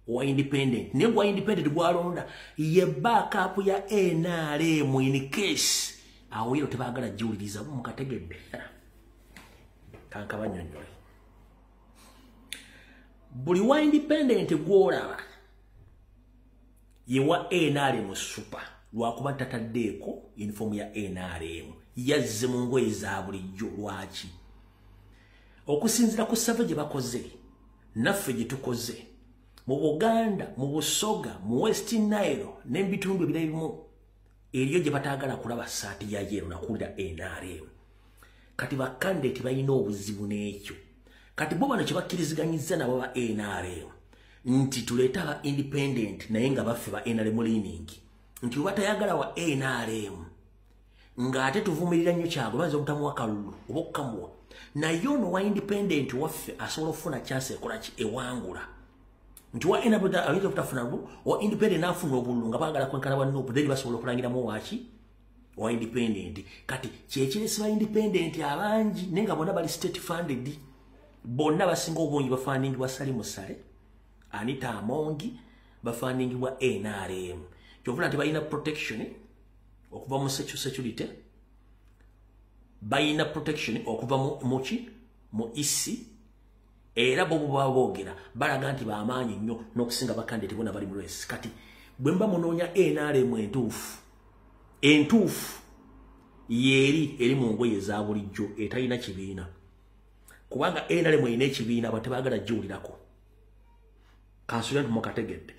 owa independent. Naye gwa independent gwalonda ye backup ya NRM in case awo yellow tebaagala giwuliriza. Mukategedde, kankabanyonnyole. Buli wa independent gw'olaba ye wa NRM super, lwakuba tataddeeko uniform ya NRM, yazze mu ngoye za bulijjo. Lwaki? Okusinziira ku survey gye bakoze naffe gye tukoze mu Buganda, mu Busoga, mu West Nile n'ebitundu ebirala ebimu, eriyo gye bataagala kulaba ssaati ya yellow nakuwulira NRM. Kati bakandidate balina obuzibu n'ekyo. Kati bo bano kye bakkiriziganyizza nabo ba NRM nti tuleete aba independent naye nga baffe ba NRM leaning, nti oba tayagala wa NRM ng'ate tuvumirira nnyo Kyagulanyi, bayinza obutamuwa kalulu oba okukamuwa, naye ono wa independent waffe asobola okufuna chance ekola ki ewangula. Nti wa NRM ayinza obutafuna bululu, owa independent n'afuna obululu nga baagala kwenkana bwa Nuupu, then basobola okulangiramu waki owa independent. Kati kyekiresi ba independent abangi naye nga bonna bali state funded, bonna basinga obungi bafandingibwa Salim Saleh, Anita Among, bafandingibwa NRM. Kyovula nti balina protection okuva mu security, balina protection okuva mu mu EC, era bo baba boogera balaga nti bamaanyi nnyo n'okusinga bakandidate bonna bali mu race. Kati bwe mba munoonya NRM entuufu, entuufu yeeri eri mu ngoye eza bulijjo etalina kibiina, kubanga NRM erina ekibiina abantu tebaagala giwulirako. Kansubira nti mukategedde.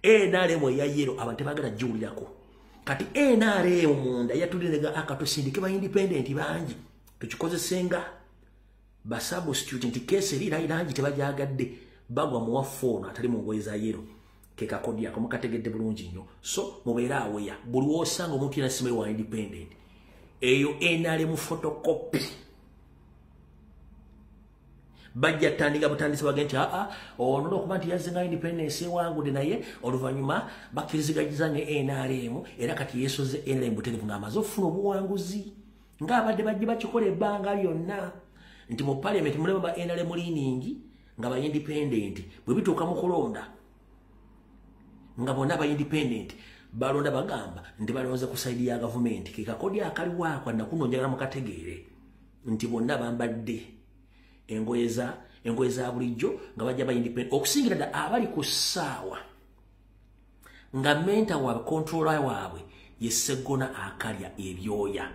NRM eya yellow abantu tebaagala giwulirako. Kati NRM munda yatulirega akatusindike ba independent bangi tukikozesenga ba substitute nti case eri langi tebagyagadde, bagwa muwa phone atali mu ngoye za yellow. Ke kakodi ako mukategedde bulungi nnyo. So mubeere aweya buli wosanga omuntu yenna simanyi wa independent, eyo NRM photocopy. Bajja tandika butandisi bagende nti aa ono olwokuba nti yazze nga independence ewangudde, naye oluvannyuma bakkiriziganyiza ne NRM, era kati yeesoze NRM butereevu ng'amaze okufuna obuwanguzi, ng'abadde bajje bakikola ebbanga lyonna nti mu parliament mulimu ba NRM leaning nga ba independent. Bwe bituuka mu kulonda nga bonna ba independent balonda bagamba nti balonze ku side ya gavumenti. Ke kakodi akaliwo ako nakuno njagala mukategeere nti bonna bambadde engoye za bulijjo nga bajja ba independent, okusingira ddala abali ku ssaawa nga mentor waabwe, controller waabwe ye Sseggona akalya ebyoya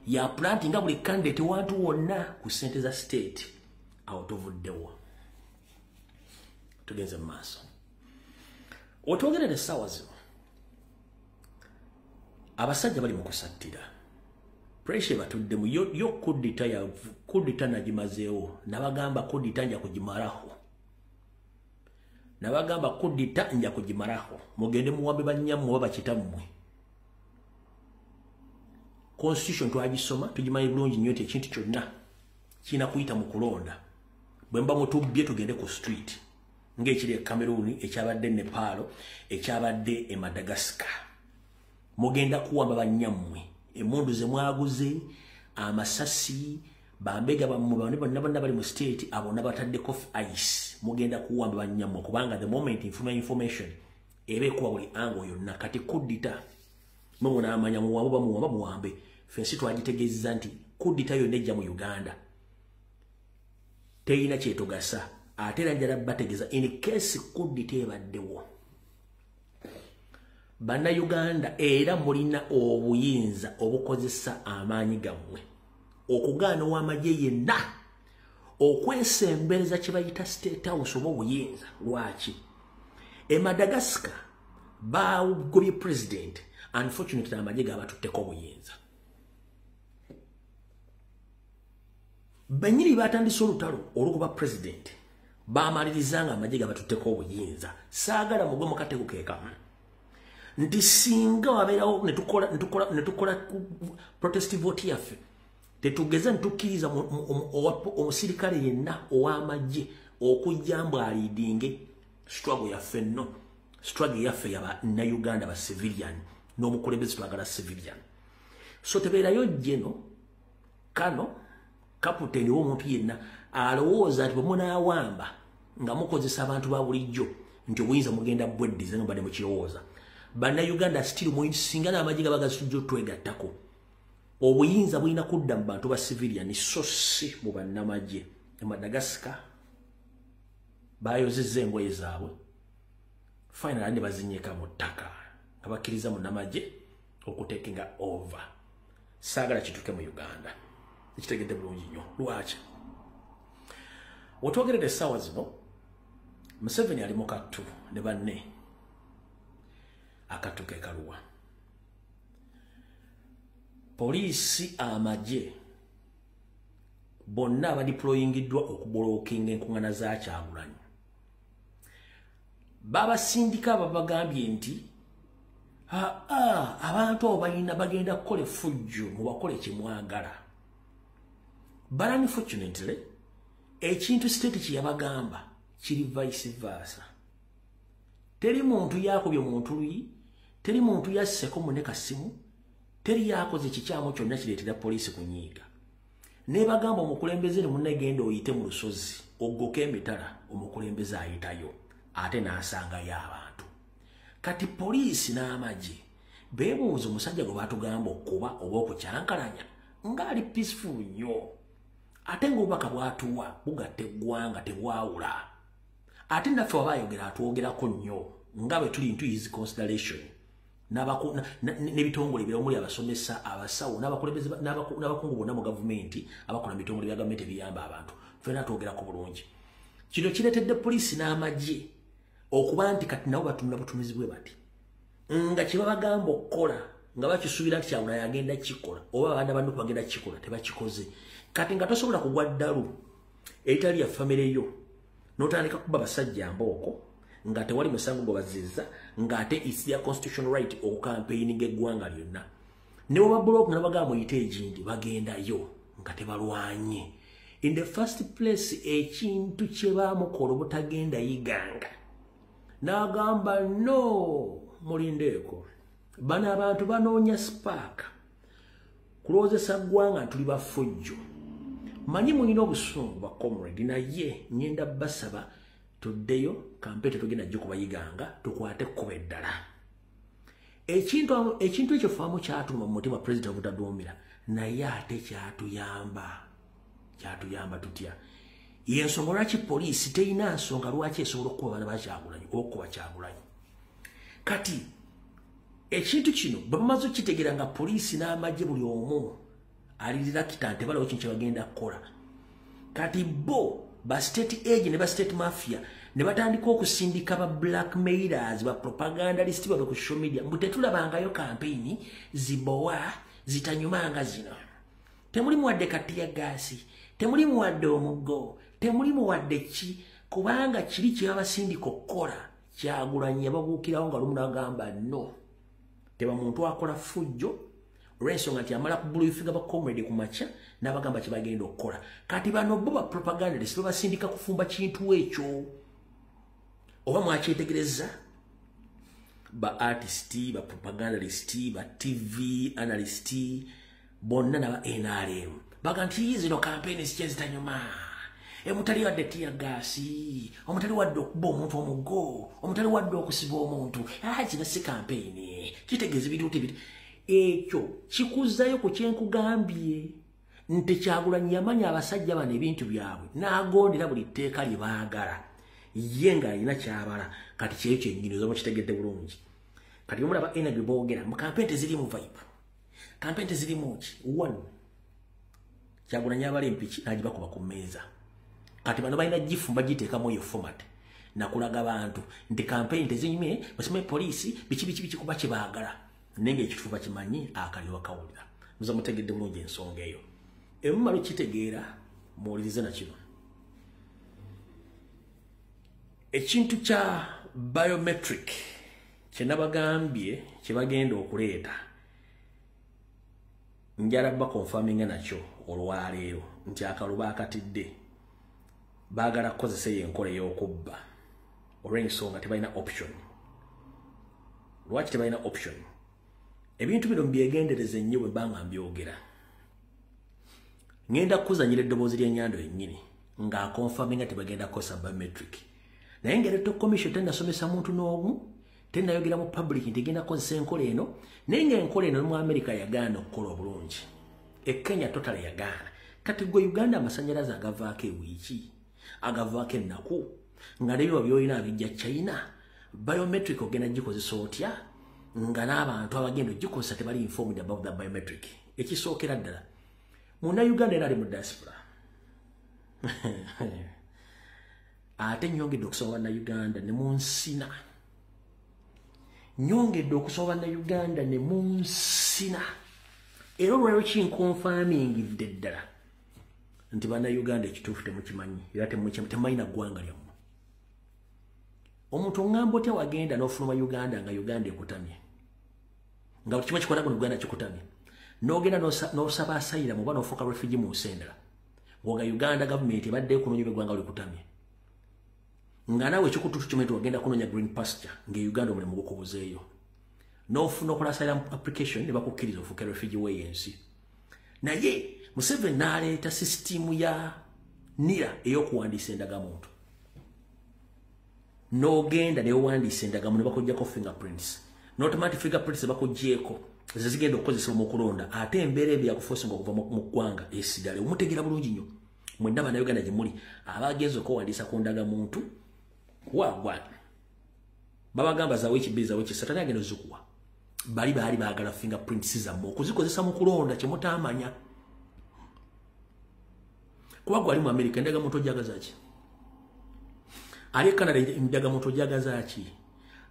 ya planti nga buli candidate wantu wonna ku ssente za state. Awo tuvuddewo, tugenze mu maaso. Otwogerera essaawa zino abasajja bali mu kusattira pressure batuddemu yo kudita ya kudita nagimazeewo. Nabagamba kudita nja kugimalaho, nabagamba kudita nja kugimalaho. Mugende muwambe bannyammwe oba bakitammwe. Constitution twagisoma tugimanyi bulungi nnyo nti ekintu kyonna kirina kuyita mu kulonda. Bwe mba mutubbye tugende ku street ng'ekiri e Cameroon, ekyabadde e Nepal, ekyabadde e Madagascar. Mugenda kuwamba bannyammwe, emmundu ze mwaguze, amasasi, bambega bammwe bonna bonna bonna bali mu state, abo nabataddeko ice. Mugenda kuwamba bannyammwe kubanga the moment nfuna information eba ekuba buli angle yonna. Kati kudita mwe munaamanya muwamba bamuwamba muwambe. Ffe ensi twagitegeezezza nti kudita yonna ejja mu Uganda teyina kyetugasa. Ate era njala bategeeza in case kudita ebaddewo, Bannayuganda era mulina obuyinza obukozesa amaanyi gammwe okugaana ow'amagye yenna okwesembereza kye bayita State House oba obuyinza. Lwaki e Madagascar bagobye president? Unfortunately amagye gabatutteko obuyinza. Bennyini batandise olutalo olukuba president, bamaliriza nga amagye gabatutteko obuyinza. Saagala mugwe mu katego ke kamu nti singa wabeerawo ne tukola protest vote yaffe, tetugeze netukkiriza omusirikale yenna ow'amagye okujja mbu aleadinge struggle yaffe. Nno struggle yaffe yabannayuganda ba civilian n'omukulembeze twagala civilian. So tebeerayo jeno kano kaputeni w'omuntu yenna alowooza nti bwe munaawamba nga mukozesa abantu ba bulijjo nti obuyinza mugenda bweddiza nga mbadde mukirowooza. Bannayuganda still singa n'amagye gaba gazitujja otwegattako, obuyinza bulina kudda mu bantu ba civilian so si mu bannamagye. E Madagascar bayozezza engoye zaabwe, finally ne bazinyiika mu ttaka nga bakkiriza munnamagye okutakinga over. Saagala kituuke mu Uganda. Ekitegedde bulungi nnyo lwaki wetwogeredde essaawa zino Museveni ali mu kattu ne banne. Akattu ke kaluwa? Poliisi, amagye bonna abadeployingiddwa okublockinga enkuŋŋaana za Kyagulanyi babasindika, babagambye nti aa abantu abo balina bagenda kukola effujjo, mubakole kyemwagala. But unfortunately ekintu state kye yabagamba kiri vice versa. Teri muntu yakubye muntu luyi, teri muntu yasseko munne kasimu, teri yakoze kikyamu kyonna kireetera poliisi kunyiiga. Nebagamba omukulembeze ne munnagenda oyite mu lusozi oggoke emitala, omukulembeze ayitayo ate n'asangayo abantu. Kati poliisi n'amagye beebuuza omusajja gwe batugamba okkuba oba okukyankalanya ng'ali peaceful nnyo, ate ng'obubaka bw'atuwa bugatta eggwanga, tebwawula, ate naffe waba ayogera atwogerako nnyo nga bwe tuli into his consideration n'ebitongole ebirala omuli abasomesa, abasawo, n'abakungu bonna mu gavumenti abakola mu bitongole bya gavumenti ebiyamba abantu, ffenna twogerako bulungi. Kino kireetedde poliisi n'amagye okuba nti kati nabo batunula butumizi bwe bati nga kye babagamba okukola nga bakisuubira nti Kyagulanyi agenda kikola oba abaana banno bagenda kikola, tebakikoze. Kati nga tosobola kugwa ddalu eritali ya famire yo n'otandika kuba basajja mbooko. nga tewali musango gwe bazizza, ng'ate it's their constitutional right okukampeininga eggwanga lyonna. Ne bweba nga bagamba muyite egindi, bagendayo nga tebalwanye. In the first place, ekintu kye baamukola obutagenda Iganga, n'agamba no, mulindeeko, bano abantu banoonya spark kulowoozesa ggwanga tuli bafujjo. Manyi mulina obusungu ba comrade, naye ngenda basaba tuddeyo campaign tetugenda gikuba Iganga, tukwate ekkubo eddala. Ekintu ekyo faamu kyatuluma mu mutima president obutaduumira, naye ate kyatuyamba. Kyatuyamba tutya? Yensonga lwaki poliisi terina nsonga lwaki esobola okukuba abaana ba Kyagulanyi, okukuba Kyagulanyi. Kati ekintu kino bwe bamaze okukitegeera nga poliisi n'amagye buli omu alirira kitante, balawo kintu kye bagenda kukola. Kati bo ba state agent ne ba state mafia ne batandika okusindika ba blackmailers, ba propagandalist babe ku social media, mbu tetulabangayo campaign zibowa zitanyumanga zino, temuli muwadde ka tear gas, temuli muwadde omuggo, temuli muwadde ki, kubanga kiri kyebabasindika okukola. Kyagulanyi yababuukirawo nga lumu n'agamba no, teba muntu akola fujjo, olw'ensonga nti amala kubriefinga ba comrade ku makya n'abagamba kye bagenda okukola. Kati bano bo ba propagandist babasindika kufumba kintu ekyo. Oba mwakyetegereza, ba artist, ba propagandist, ba TV analyst bonna naba NRM baga nti zino campaign zikye zitanyuma, emutali wadde tear gas, omutali wadde okuba omuntu omuggo, omutali wadde okusiba omuntu, kino si campaign, kitegeeza ebintu tebiri. Ekyo kikuzzayo ku kyenkugambye nti Kyagulanyi yamanya abasajja bano ebintu byabwe n'agondera buli tteeka lye baagala, ye ng'alina kyabala. Kati kyeyo kyennyini oba kitegedde bulungi. Kati omulaba energy boogera mu campaign tezirimu vibe, campaign tezirimu ki. One, Kyagulanyi abala empiki n'agibakuba ku mmeeza. Kati bano balina gifumba giteekamu eyo format nakulaga bantu nti campaign tezinyumye, basome poliisi biki biki biki, kuba kye baagala, naye ng'ekituufu bakimanyi, akaliro bakawulira. Muza mutegedde bulungi ensonga eyo. Emumala okitegeera, muwulirize na kino ekintu kya biometric kye nabagambye kye bagenda okuleeta. Njala baconfirminga nakyo olwaleero nti akalulu baakatidde, baagala kukozesa eyo enkola ey'okubba, olw'ensonga tebalina option. Lwaki tebalina option? Ebintu bino mbyegendereze nnyo bwe mbanga mbyogera. Ngenda kukuzanyira eddoboozi ly'ennyando yennyini ng'aconfirminga tebagenda kukozesa biometric, naye nga Electoral Commission tennasomesa muntu n'omu, tennayogera mu public nti egenda kukozesa enkola eno. Naye ng'enkola eno mu America yagaana okukola obulungi, e Kenya total yagaana. Kati gwe Uganda, amasanyalaze agavaako ewiiki, agavaako ennaku, nga nebiba byolina abijja China, biometric ogenda gikozesa otya nga n'abantu abagenda ogikozesa tebali informed about the biometric? Ekisookera ddala, Munnayuganda era ali mu diaspora, ate nyongedde okusaba Bannayuganda ne munsina, nyongedde okusaba Bannayuganda ne munsina, era olwaliro kinconfirmingidde ddala nti Bannayuganda ekituufu temukimanyi era temumanyi na ggwanga lyammwe. Omuntu oŋŋamba otya wagenda n'ofuluma Uganda nga Uganda ekutamye, nga buli kimu kikwata ku Uganda kikutamye, n'ogenda n'osaba asylum oba n'ofuuka refugee mu nsi endala, ng'oga Uganda gavumenti ebadde ekunoonya eggwanga likutamye, nga naawe ekikututu kimanyi nti wagenda kunoonya green pasture ng'e Uganda omulimu gukubuzeeyo, n'ofuna okola asylum application ne bakukkiriza ofuuke refugee w'eyo ensi? Naye Museveni n'aleeta sisitimu ya NIRA ey'okuwandiisa endagamuntu, n'ogenda newewandiisa endagamuntu ne bakuggyako fingerprints, n'otomati fingerprints bakuggyeeko ze zigenda okukozesebwa mu kulonda, ate embeera embi yakuforcinga okuva mu ggwanga esigale. Omutegeera bulungi nnyo mwenna Bannayuganda gye muli abagenza okwewandiisa ku ndagamuntu, wagwa babagamba za wiiki 2, za wiiki 3, ani agenda ozikuwa? Bali baali baagala fingerprints zammwe okuzikozesa mu kulonda kyemutamanya. Kuba gwe ali mu America, endagamuntu ojagaza ki? Ali e Canada, endagamuntu ojagaza ki?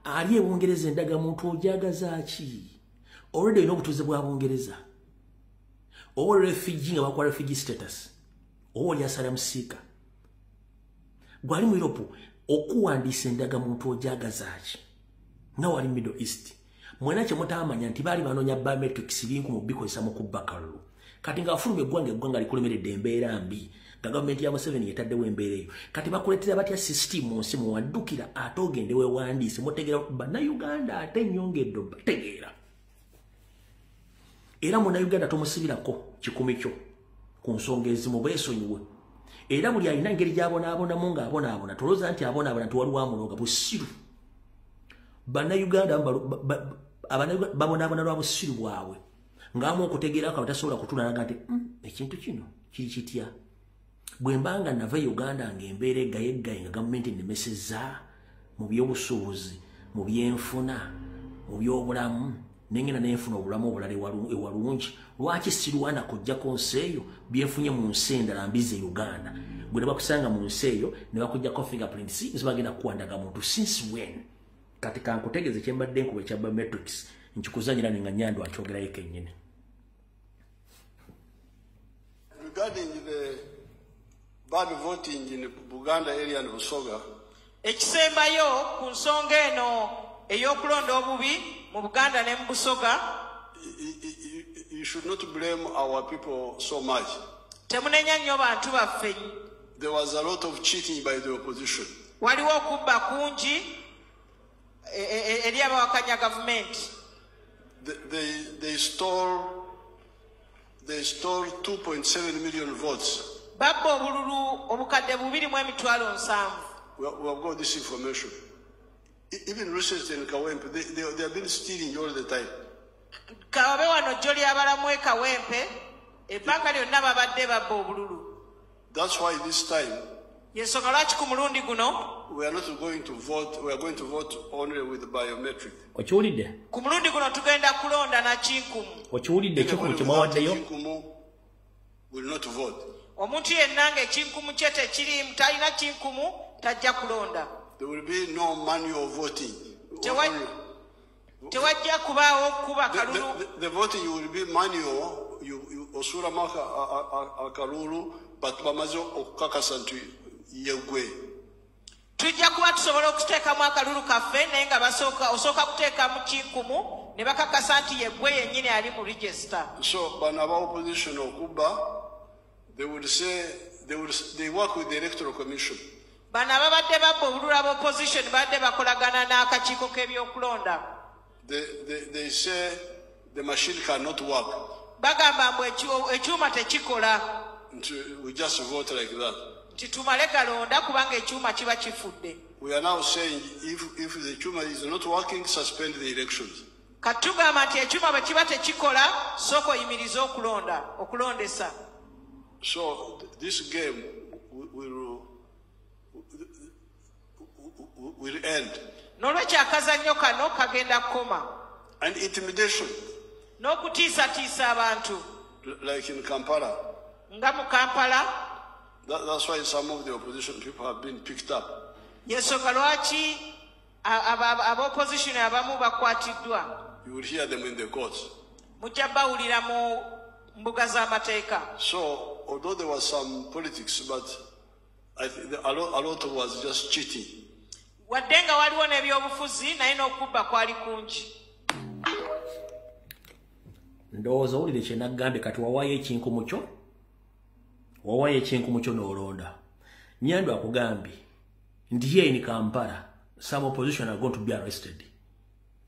Ali e Bungereza, endagamuntu ojagaza ki? Already olina obutuuze bwa Bungereza, oba oli refugee nga bakuwa refugee status, oba oli asylum seeker. Gwe ali mu Europe, Okuwandiisa endagamuntu ojagazaaki nga wali Middle East. Mwena kye mutamanya nti baali banoonya biometrics binkumu bikozesa mu kubba kalulu. Kati ng'afuluma eggwanga, eggwanga likulemeredde, embeera mbi, nga gavumenti ya Museveni yetaddewo embeera eyo. Kati bakuleetera batya system mu nsi muwaddukira ate ogende weewandiise? Mutegeera Bannayuganda ate ennyongedde bategeera. Era Munnayuganda tomusibirako kikumi kyo ku nsonga ezimu, beesonyiwe. Era buli alina engeri gy'abonaabonamu ng'abonaabona, tolowooza nti abonaabona nti waliwo amuloga, busiru. Bannayuganda babonaabona lwa busiru bwabwe, ng'amu okutegeera ko batasobola kutuula nti ekintu kino kiri kitya. Bwe mbanga nava e Uganda ng'embeera eggayeggaye, nga gavumenti ennemesezza mu byobusuubuzi, mu byenfuna, mu byobulamu, nengenda nenfuna obulamu obulala ewalungi, lwaki sirwana kujjako nsi eyo byenfunye mu nsi endala mbize Uganda? Gwe ne bakusanga mu nsi eyo ne bakuggyako fingerprints, zibagenda kukuwandaga muntu since when? Kati kankutegeeze kyembadde nkuba ekya biometrics nkikuzanyira nga Nyando akyogerayo kennyini. Regarding the bad voting in Buganda area and Busoga, ekisembayo ku nsonga eno ey'okulonda obubi mu Buganda ne mu Busoga, you should not blame our people so much. Temunenya nnyo bantu baffe. There was a lot of cheating by the opposition. Waliwo okubba kungi eri abawakanya gavumenti. They stole 2.7 million votes. Babba obululu 2,700,000. We have got this information. Even recently in Kawempe, they have been stealing all the time. Kawabe wano jjoli abalamu e Kawempe ebbanga lyonna babadde babba obululu. That's why this time yensonga lwaki ku mulundi guno we are not going to vote, we are going to vote only with biometric. Okiwulidde? Ku mulundi guno tugenda kulonda na kinkumu. Okiwulidde ekinkumu kye mwawaddeyo? Kinkumu will not vote. Omuntu yenna ng'ekinkumu kye tekiriimu, talina kinkumu, tajja kulonda. There will be no manual voting. Tewajja kubaawo okukuba kalulu. The voting will be manual. You osulamu akalulu, but bamaze okukakasa nti yegwe. Tujja kuba tusobola okuteekamu akalulu kaffe, naye nga basooka osooka kuteekamu kinkumu ne bakakasa nti yeggwe yennyini ali mu register. So bano aba opposition okubba, they will say they work with the Electoral Commission. Bano ababadde babba obululu aba opposition babadde bakolagana n'akakiiko k'ebyokulonda. They say the machine cannot work. Bagamba mbu ekyuma tekikola. We just vote like that. Nti tumale galonda kubanga ekyuma kiba kifudde. We are now saying if the chuma is not working, suspend the elections. Kati tugamba nti ekyuma bwe kiba tekikola, sooka oyimirize okulonda, okulondesa. So this game will end. N'olwekyo akazannyo kano kagenda kukoma. And intimidation. N'okutiisatiisa abantu. Like in Kampala. Nga mu Kampala. That's why some of the opposition people have been picked up. Yensonga lwaki aba opposition abamu bakwatiddwa. You will hear them in the courts. Mujja bawulira mu mbuga z'amateeka. So, although there was some politics, but I think a lot was just cheating. Wadde nga waliwo n'ebyobufuzi, naye n'okubba kwali kungi. Ndowooza owulire kye naggambye. Kati wawaayo ekinkumu kyo, wawaayo ekinkumu kyo n'olonda. Nyando akugambye nti here in Kampala some opposition are going to be arrested.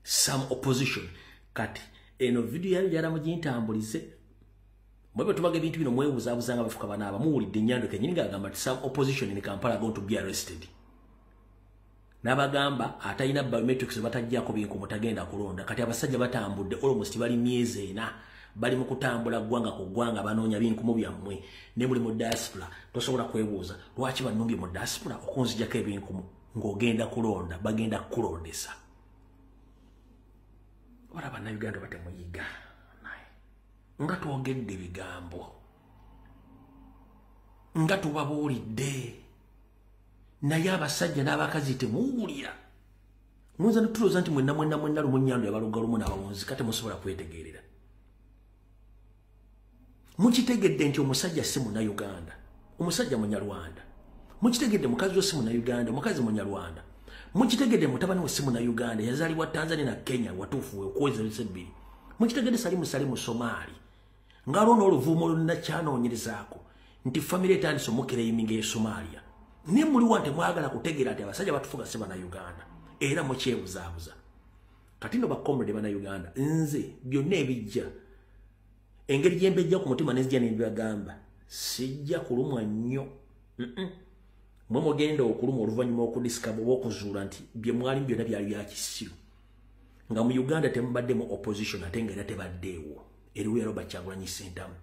Some opposition. Kati eno video yayo yala mugintambulize. Mwebe tubaga ebintu bino mwebuzabuza nga bafuka banaaba. Muwulidde Nyando kennyini ng'agamba nti some opposition in Kampala are going to be arrested. N'abagamba atalina biometrics batajjako binkumu tagenda kulonda. Kati abasajja batambudde almost bali myezi 4 bali mu kutambula ggwanga ku ggwanga banoonya binkumu byammwe. Ne muli mu diaspora tosobola kwebuuza lwaki bannumbye mu diaspora okunzijjako ebinkumu ng'ogenda kulonda, bagenda kukulondesa. Wala Bannayuganda batemuyiga nga twogedde ebigambo, nga tubabuulidde, naye abasajja n'abakazi temuwulira. Muyinza netulowooza nti mwenna mwenna mwenna lumu Nyando yabaluga lumu n'abawunzi, kati musobola kwetegeerera. Mukitegedde nti omusajja si Munnayuganda, omusajja Munyarwanda. Mukitegedde mukazi we si Munnayuganda, omukazi Munyarwanda. Mukitegedde mutabani we si Munnayuganda, yazaalibwa Tanzania na Kenya, watuufu we okwezi ebbiri. Mukitegedde Salimu Salimu Somaali. Ngalo n'oluvumo lunakyanoonyerezaako nti famire etandise omukereyiminga e Somalia. Ne muliwa nti mwagala kutegeera nti abasajja batufuga si Bannayuganda, era mukyebuzaabuza. Kati nno bakomrade Bannayuganda, nze byonna ebijja engeri gye mbejja ku mutima nenzija ne mbibagamba, sijja kulumwa nnyo. Mwe mugenda okulumwa oluvannyuma okudiscover oba okuzuula nti bye mwalimu byonna byali bya kisiru, nga mu Uganda temubadde mu opposition ate nga era tebaddeewo. Eriwo ya Robert Kyagulanyi Ssentamu.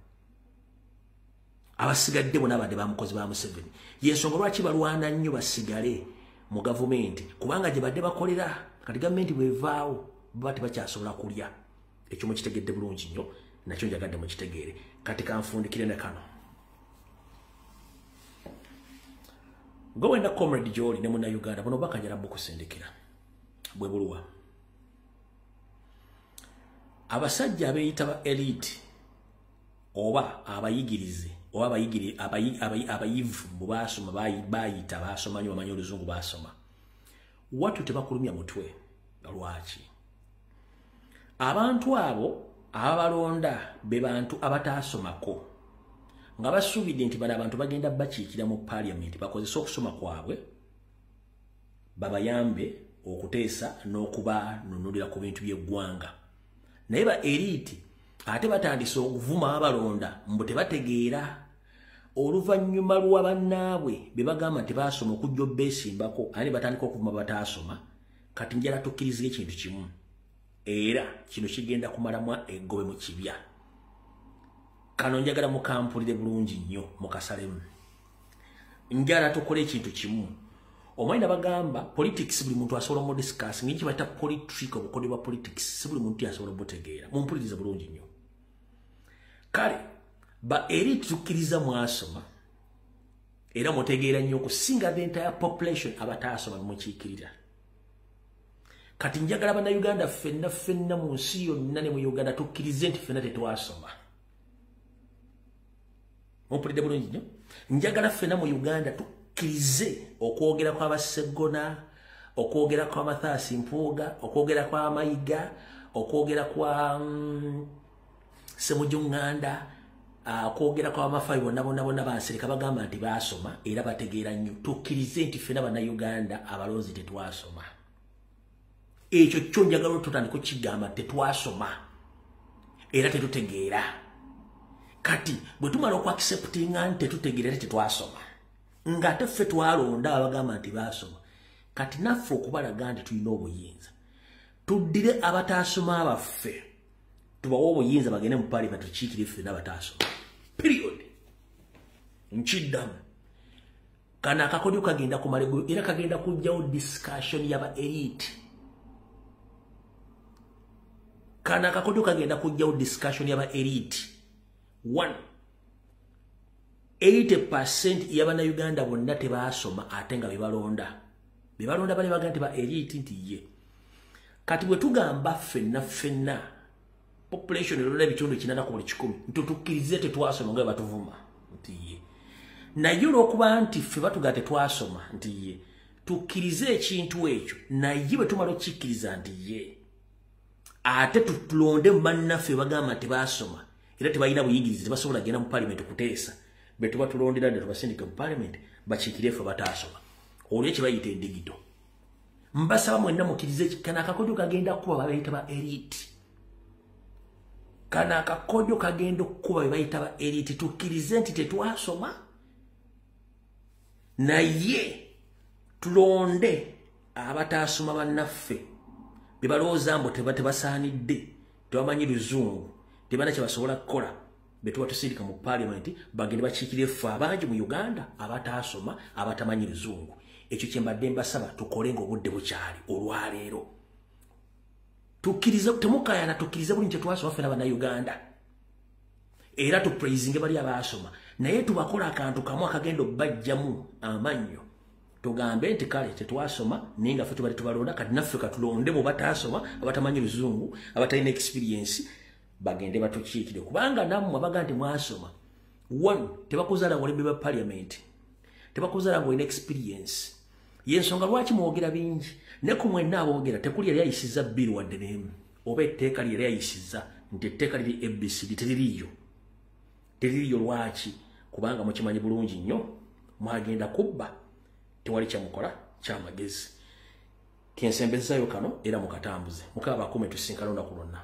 Abasigadde bonna abadde bamukozi ba Museveni. Y'ensonga lwaki balwana nnyo basigale mu gavumenti, kubanga gye badde bakolera kati gavumenti bw'evaawo baba tebakyasobola kulya. Ekyo mukitegedde bulungi nnyo, nakyo njagadde mukitegeere. Kati kanfundikire ne kano. Gwe wenda comrade gy'oli ne Munnayuganda, buno obubaka njagala bukusindikira bwe buluwa. Abasajja abeeyita ba elite oba abayigirize oba abayivu mbu baasoma, bayita baasoma nnyo, bamanyi oluzungu baasoma, wattu tebakulumya mutwe. Lwaki? Abantu abo ababalonda be bantu abataasomako, nga basuubidde nti bano abantu bagenda bakiikira mu parliament bakozese okusoma kwabwe babayambe okuteesa n'okubanunulira ku bintu by'eggwanga. Naye ba elite ate batandise okuvuma abalonda mbu tebategeera, oluvannyuma lwa bannaabwe be bagamba nti baasoma okujja obbeesimbako, ate batandika okuvuma bataasoma. Kati njala tukkirize ekintu kimu, era kino kigenda kumalamu eggobe mu kibya. Kano njagala mukampulire bulungi nnyo mukasalemu. Njagala tukole ekintu kimu. Omanyi nabagamba politics buli muntu asobola mu discuss, ng'eki bayita politrick, obukodyo bwa politics si buli muntu asobola obutegeera. Mumpulirize bulungi nnyo. Kale ba elite tukkiriza mwasoma era mutegeera nnyo okusinga the entire population abataasoma mukiikirira. Kati njagala Bannayuganda ffenna ffenna mu nsi yonna ne mu Uganda tukkirize nti ffenna tetwasoma. Mumpulidde bulungi nnyo. Njagala ffenna mu Uganda tukkirize okwogera kw'Abassegona, okwogera kwa Mathias Mpuuga, okwogera kwa Mayiga, okwogera kwa Ssemujju Nganda, okwogera kwa Mafayi, bonna bonna bonna bansereka bagamba nti baasoma era bategeera nnyo. Tukkirize nti ffenna Bannayuganda abalonzi tetwasoma. Ekyo kyo njagala tutandike okukigamba, tetwasoma era tetutegeera. Kati bwe tumala okuacceptinga nti tetutegeera era tetwasoma, ng'ate ffe twalonda abagamba nti baasoma, kati naffe okubalaga nti tulina obuyinza, tuddire abataasoma abaffe tubawe obuyinza bagende mu parliament tukiikire ffenna abataasoma. Period. Nkiddamu. Kano akakodyo kagenda kumala era kagenda kuggyawo discussion y'aba elite. Kano akakodyo kagenda kuggyawo discussion y'aba elite. 1. 80% y'Abannayuganda bonna tebaasoma ate nga bebalonda. Bebalonda bali bagamba nti ba elite nti ye. Kati bwe tugamba ffenna ffenna population erona ebitundu 8 ku buli 100 nti tukkirize tetwasoma nga batuvuma nti ye. Naye olw'okuba nti ffe batugaa tetwasoma nti ye, tukkirize ekintu ekyo, naye bwe tumala okukikkiriza nti ye, ate tutulonde bannaffe bagamba nti baasoma era tebalina buyigirize, tebasobola kugenda mu parliament kuteesa, be tuba tulondera ne tubasindika mu parliament bakiikire ffe bataasoma. Olwo kye bayita endigito. Mbasaba mwenna mukkirize kano akakodyo kagenda kukuba babayita ba elite. Kano akakodyo kagenda okukuba be bayita ba elite. Tukkirize nti tetwasoma, naye tulonde abataasoma bannaffe be balowooza mbu tebasaanidde, tebamanyi luzungu, tebalina kye basobola kukola, be tuba tusindika mu parliament bagende bakiikire ffe abangi mu Uganda abataasoma, abatamanyi luzungu. Ekyo kye mbadde mbasaba tukole ng'obudde bukyali olwaleero. Tukkirize, temukayana, tukkirize buli nti twasoma ffenna Bannayuganda, era tupraisinge bali abaasoma, naye tubakola akantu kamu akagenda obbajjamu amannyo. Tugambe nti kale tetwasoma naye nga ffe tubadde tubalonda, kati naffe katulonde mu bataasoma, abatamanyi luzungu, abatalina experience, bagende batukiikire. Kubanga nammwe abaga nti mwasoma, 1 tebakuzaala mulembe ba parliament, Tebakuzaala ng'olina experience. Yensonga lwaki mwogera bingi. Ne ku mwenna aboogera tekuli yali ayisizza bill wadde n'emu, oba etteeka lye yali ayisizza nti etteeka liri ABCD, teririiyo. Teririiyo lwaki? Kubanga mukimanyi bulungi nnyo mwagenda kubba, tewali kyamukola kyamagezi. Kensembezaayo kano era mukatambuze. Mukaba bakume, tusinkana olunaku lwonna.